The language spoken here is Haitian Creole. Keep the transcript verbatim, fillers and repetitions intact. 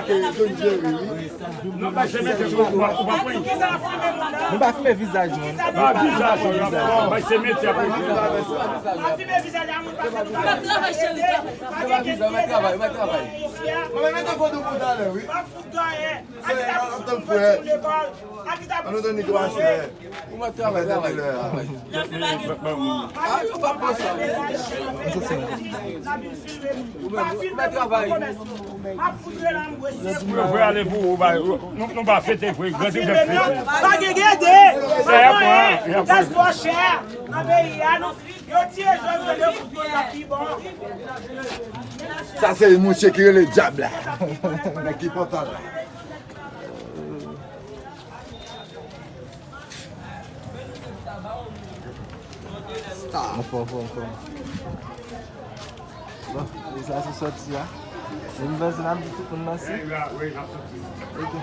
Don Jerry, wi. Nou pa se mete ou pa ou pa pran. Nou pa filme vizaj moun. Pa vizaj ou pa bay se mete apre. Travay, travay, travay. Mwen mete foto pou talè, wi. Se yon ap tann frè. An nou tann ni kwa chè. Ou mèt travay, travay, travay. Ah, yo pa pran sa. Ou mèt, ou mèt travay. Pou yo vre ale pou ou, ba, nou, nou pa fete vre, grandi fè fete. Pa gen gede. Sa y ap pran, y ap pran. Gaz twò chè nan peyi a, nou, yo tiye jèn yo, yo fout yo, y ap pi bon. Sa se mouche ki rele dyab la. Nèg ki pantan la. Anfòm, anfòm, anfòm. Bon, e sa se sòti a. E m panse n ap di tout moun mèsi. Ok.